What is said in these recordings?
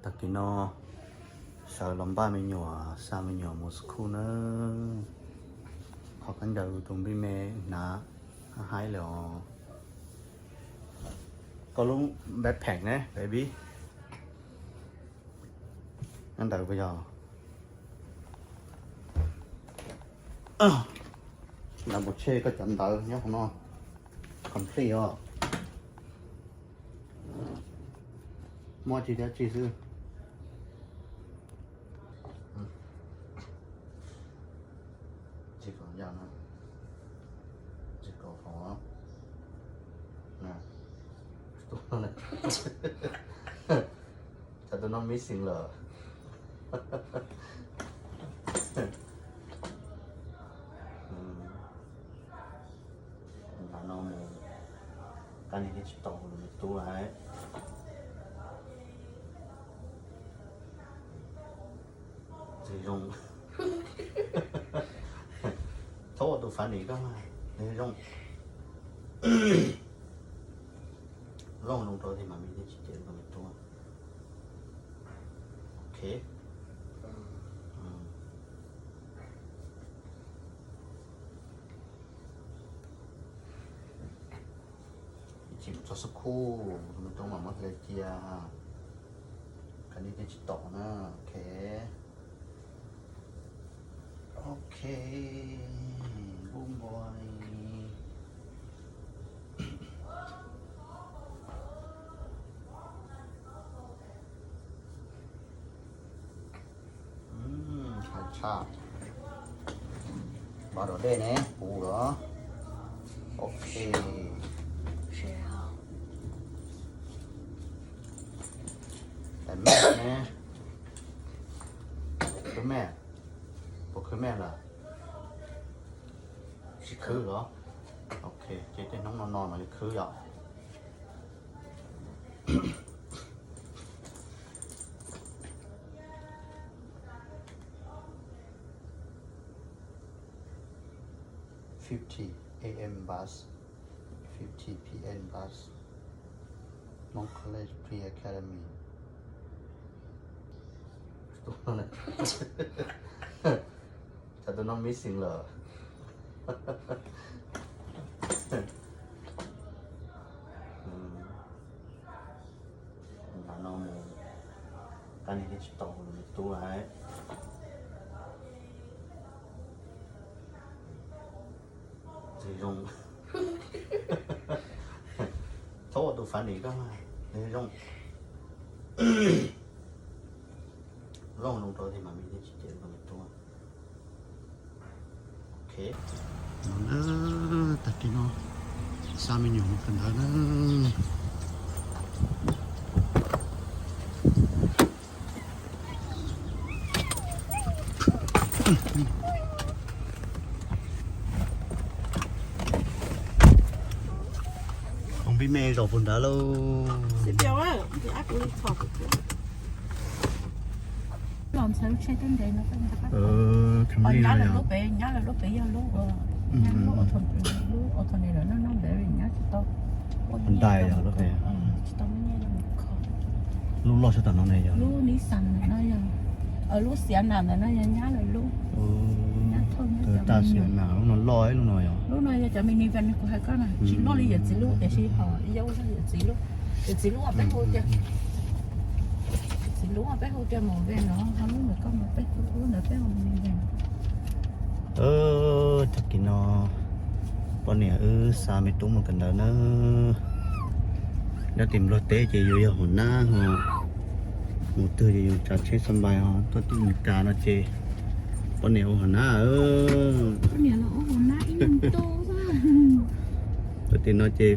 Tag kis no sawv los npaj me nyuam, xa me nyuam mus school na. Qhov khaub ncaws tus npij me hnav haib lawm os. Koj lub backpack ne baby? Nyob ntawd puas yog? Ntawd pov tseg koj cov ntawv nyob qhov no complete os. Muaj tsis dab tsi xwb. Tsis kom yam no, tsis kom hov. Cov tus no missing lawm. Nram no mus, kab niag thiaj tsis tau me tub lawm. Zoo. Thaub ua tus fab nim koj mas zoo. Zoo zoo rau tiag mas me thiaj tsis cem rau me tub. Ok. Ib chim mus txog xub khub, me tub mam muab hle cia, kab niag thiaj tsis tau na. Ok. Ok, good boy. Hais tshaj. Npaj dua dej ne, puv los. Ok. Tais mej ne, khwb mej, puas khwb mej lawm? Tsis khwb los? Ok, ces tej hnub no no mam li khwb yom. Fifty A M bus, fifty P M bus, Hmong College Pre-Academy. Cov tus no missing lawm. Nram no mus, kab niag thiaj tsis tau me tub lawm. Zoo. Thaub ua tus fab nim koj mas zoo. Zoo zoo rau tiag mas me thiaj tsis cem rau me tub. Ok. No na, tag kis no xa me nyuam mus kawm ntawv na. Tus npij me zaum puag nrad lauj. Los ntxhais lub tsheb teb ntev no, nyab lawv lub pem, nyab lawv lub pem yog lub, nyab lub auto, lub auto ne lawm no, no ntev nyab tsis tau. Ntais yog lub pem, tsis tau muaj nyiaj kho. Lub loj sab tom no ne yog lub Nissan ntawm no yog, lub Sienna ntawm no yog nyab lawv lub. Nyab thauj, Sienna lub no loj ib lub no yog. Lub no yog cov minivan kuv hais koj na, tsis loj li yawm txiv lub tiam sis ho yau yawm txiv lub. Yawm txiv lub peb hu tias, yawm txiv lub peb hu tias Mauve no, ho lub ntawm koj mas peb hu, lub ntawd peb hu Mauve. Tag kis no poj niam wb xa me tub mus kawm ntawv na. Nyob tim Nplog teb ces yus yog hauv nab ho, mus twg ces yus tsav tsheb xa npais ho, tuaj tim Meskas no ces poj niam ua hauv nab. Tuaj tim no ces,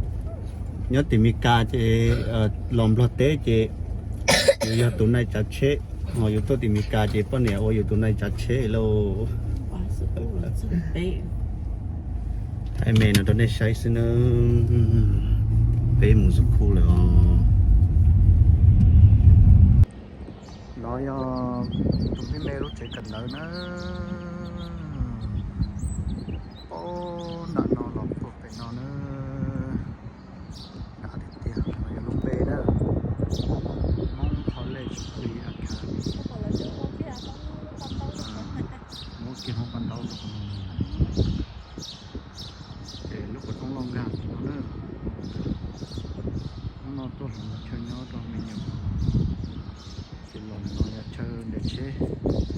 nyob tim Meskas ces, los Nplog teb ces yus yog tus nai tsav tsheb, ho yus tuaj tim Meskas ces poj niam ua yus tus nai tsav tsheb lauj. Thaij me no rau nej saib xwb nawb. Peb mus xub khu lawm os. No yog tus npij me lub tsev kawm ntawv na. Pab nram no los puag pem no na. Nram tiag tiag no yog lub npe na, Hmong College Pre-Academy. Ntawm tsheb.